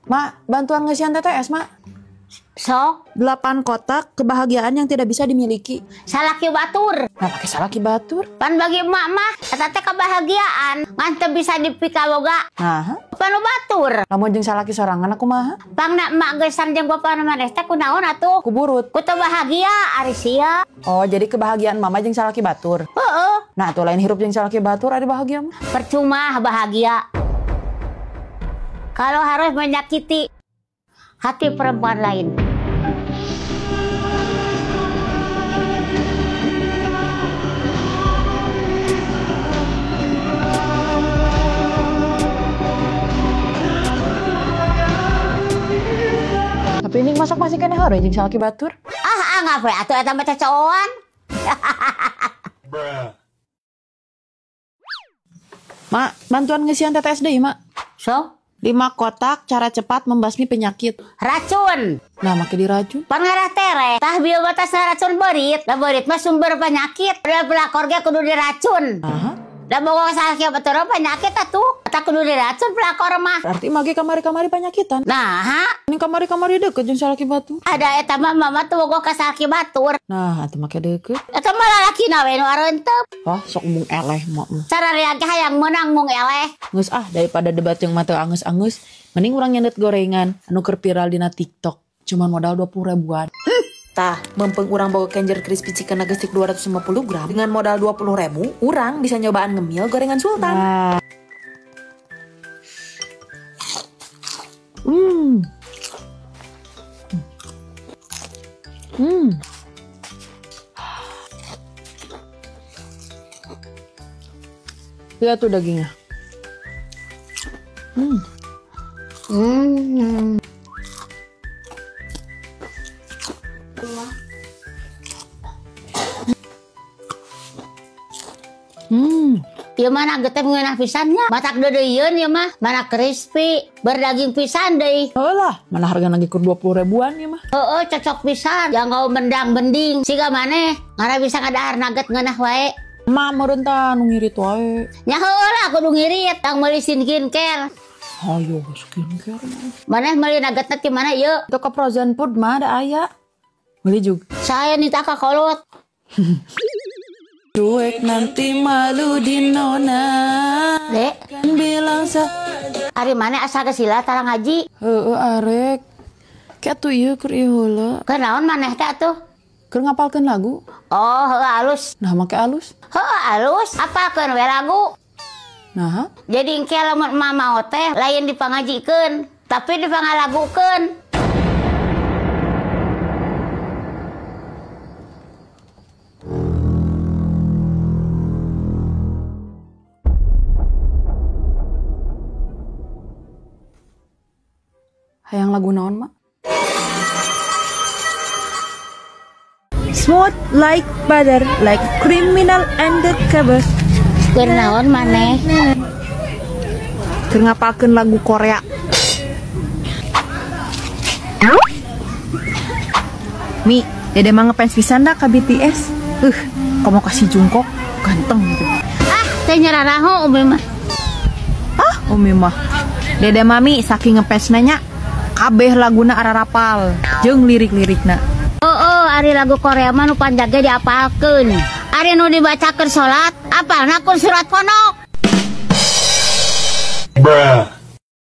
Mak, bantuan ngesian TTS, Mak. So? 8 kotak kebahagiaan yang tidak bisa dimiliki. Salaki batur. Nah, pakai salaki batur. Pan bagi emak mah, eta teh kebahagiaan ngan teu bisa dipikaboga. Nah, pan batur. Lamun jeung salaki sorangan aku mah. Pangna emak geus jeung bapa maneh teh kunaon atuh? Ku burut. Ku teu bahagia ari sia. Oh, jadi kebahagiaan mama jeung salaki batur. Heeh. Nah, tuh lain hirup jeung salaki batur ari bahagia mah. Percuma bahagia. Kalau harus menyakiti hati perempuan lain. Tapi ini masak masih kena harus jeung salaki batur. Ah, anggap we atuh eta mah cocoan. Mak, bantuan ngesian TTS deui, Mak. So? 5 kotak cara cepat membasmi penyakit. Racun. Nah, make diracun. Pangarah tere. Tah biobatas racun beurit. Da beurit mah sumber penyakit. Da pelakor ge kudu diracun. Aha. Da bogo salaki batur penyakit atuh. Eta kudu diracun pelakor mah. Berarti mage kamari-kamari penyakitan. Nah, ha? Ini kamari-kamari deket jeung salaki batur. Ada eta mah mama tuh bogo ka salaki batur. Nah, atuh make deket. Eta mah lalakina we nu arentep. Wah, sok mung eleh mak. Sararea ge hayang meunang mung eleh. Geus ah, daripada debat yang mata angeus-angeus, mending urang nyandet gorengan anu keur viral dina TikTok. Cuman modal 20 ribuan. Tah, mempeng urang bawa Kenjer Crispy Chicken Nugget Stick 250 gram. Dengan modal 20 ribu, urang bisa nyobaan ngemil gorengan Sultan. Nah. Lihat tuh dagingnya. Ieu mah nugget teh ngeunah pisan nya. Matak deudeuieun ieu mah, mana crispy, berdaging pisan deui. Heuh lah, mana harga lagi kur 20 ribuan ieu mah. Heeh, cocok pisan. Jang gau mendang bending. Siga maneh ngara bisa ngadahar nugget ngeunah wae. Mak meureun tah nu ngirit wae. Nya heueuh lah kudu ngirit, tang meuli skincare. Hayo skincare mah. Maneh meuli nuggetna ti mana ieu? Toko frozen food mah ada aya. Meuli juga. Saya nita ka kolot. Cuek nanti malu di nona. Dek, kan bilang sa. Ari mana asa gesila tara ngaji? Heeh, arek. Ke atuh ieu keur ieu heula. Keur naon maneh teh atuh? Keur ngapalkeun lagu. Oh, heueuh alus. Nah, make alus. Heueuh alus, apalkeun we lagu. Nah, jadi engke lamun emak mau teh lain dipangajikeun, tapi dipangalagukeun. Hayang lagu naon, Mak? Smooth like butter, like criminal undercover. Keur naon maneh? Keur ngapalkeun lagu Korea. Mi, dede mah ngefans pisan dah ka BTS. Kamu kasih Jungkook ganteng gitu. Ah, teh nyararaho umi mah. Ah, umi mah. Dede mami saking ngefans nanya kabeh laguna ararapal jeung lirik-lirikna. Oh, ari lagu Korea mah nu panjang ge diapalkeun. Ari nu dibacakeun salat, apalna kun surat ponok. Bruh.